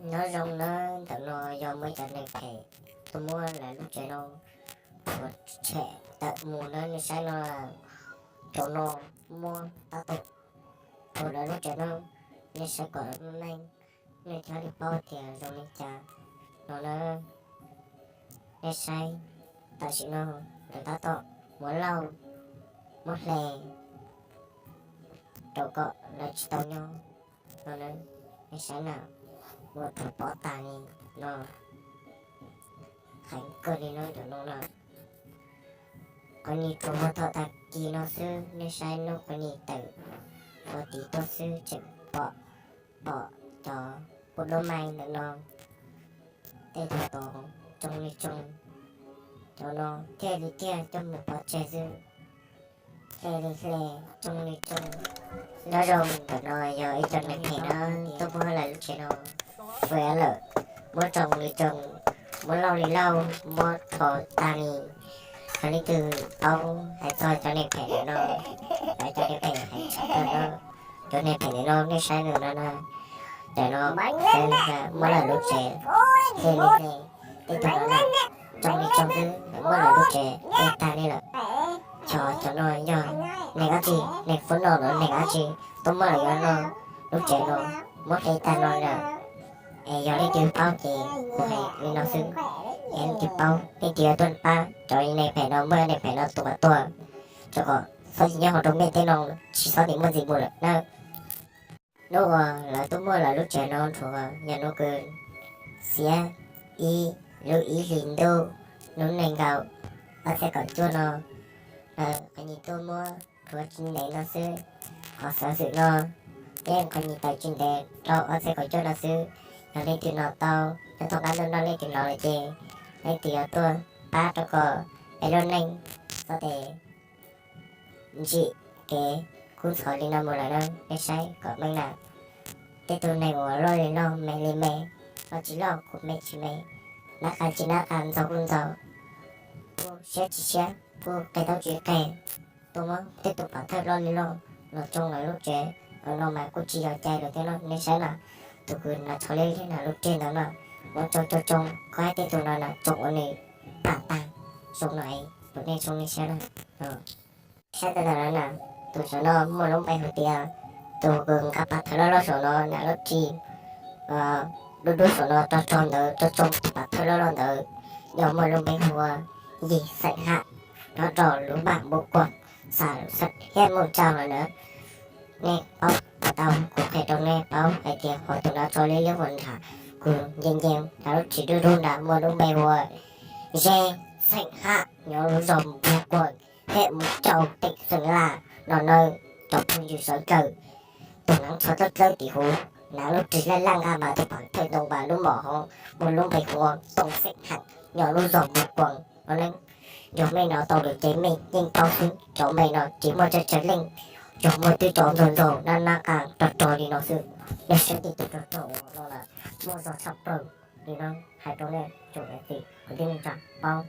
Nyob zoo nawb, ntawm no yog muaj ib cov neeg phem tuaj muab lawv lub tsev no rhuav tshem tawm mus nawb, nej saib no, cov no muab tab tom rhuav lawv lub tsev no, nej saib kom lub neej nej thiaj li paub tias zoo li cas no nawb. Nej saib, tam sim no lawv tab tom muab lauj, muab hle rau kom lawv tsis tau nyob no nawb. Nej saib na, ua rhuav pov tas li no, heev kawg li no cov no na. Qhov ni rhuav muab thaum tag kis no xwb, nej saib hnub qhov ni tawm rhuav tid tuaj xwb tseem pom, pom cov pub duab mai ntawm no tej tug tod tsoo li tsoo, cov no thiaj li tiag coj mus pov tseg xwb. Hle li hle, tsoo li tsoo. Nyob zoo, ntawm no yog ib co neeg phem no tuaj muab lawv lub tsev no fwv lawm, muab tsoo li tsoo, muab lauj li lauj, muab rho tag li. Yog leej twg paub hais txog cov neeg phem ntawm no, lawv cov neeg phem hais tsis tawm no, cov neeg phem ntawm no nej saib ntawm no na, cov no muab lawv lub tsev hle li hle, tej tug no na, tsoo li tsoo xwb, muab lawv lub tsev hle tag li lawm. Xyov cov no yog neeg dab tsi, neeg fuab noj los neeg dab tsi tuaj muab lawv cov no lub tsev no muab hle tag no lawm. Es yog leej twg paub ces kuv hais li no xwb, es leej twg paub leej twg yuav tuaj pab cov neeg phem no, muab neeg phem no tua tuag, rau kom txhob tsis nyob hauv nroog Nplog teb no, tsis txhob txwm muaj ntxiv mus lawm na. Hnub uas lawv tuaj muab lawv lub tsev no rhuav yog hnub kws xiab ib lub ib hlis ntuj, hnub nees nkaum ob txhiab kaum cuaj no. Qhov nyuag tuaj muab rhuav tsis ntev no xwb, qhov xov xwm no thiab qhov nyuag tawm tsis ntev rau ob txhiab kaum cuaj no xwb. Yog leej twg hnov tau, nyob tom qab ntuj no leej twg hnov lawm ces leej twg yuav tuaj pab rau kom peb lub neej txhob tes ntsim kev kub ntxhov li no mus lawm na. Nej saib kom meej na, tej tug neeg uas loj li loj, me li me, loj tsis loj kuj me tsis me, nab qa tsis nab qa, ntxaug kuj ntxaug, kuj siab tsis siab, kuj qe taub tsis qe, tuaj muab tej tus pov thawj loj li loj los tsoo lawv lub tsev no mas kuj tsis yog cai lawm thiab no. Nej saib na, tus kws hnav tsho liab liab na, lub reg ntawd no, muab tsoo tsoo tsoo, koj hais tej tug no na tsoo ua nws pam tag, zoo no es tus nej tsoo nej saib na. Saib tau ntawm no na, tus saum no muaj lub npe hu tias, tus kws nqa pas thawj loj loj saum no, hnav lub ris dub dub saum no rog rog ntawd, tsoo tsoo tus pas thawj loj loj ntawd, yog muaj lub npe hu ua Yig Xeem Ham, nyob rau lub npam Npub Kuam, xa thiab Muj Tsaug no na. Nej paub tau kuv qhia rau nej paub hais tias qhov tus hnav tsho liab liab uas nrad, kws nce nce hnav lub ris dub dub nrad muaj lub npe hu ua Yig Xeem Ham, nyob lub zos Npub Kuam, hem Muj Tsaug, teem Xeem Las no nawb. Cov phooj ywg sawv daws, tus hnav tsho dawb dawb tim huv, hnav lub ris laj laj nqa mas tus pas thawj ntoo mas lub mom hauv muaj lub npe hu ua Tooj Xeem Ham, nyob lub zos Npub Kuam no nawb. Yog mej hnov tau lawm ces mej yeej paub xwb, cov npe no tsis muaj tsawg tsawg leej, yog muaj twb cov ntxaug ntxaug nab nab qa rog rog li no xwb. Yog saib tej tus rog rog uas no na, muaj zog tshaj plaws li no, hais rau nej tsoom niam txiv kwv tij neej tsa paub.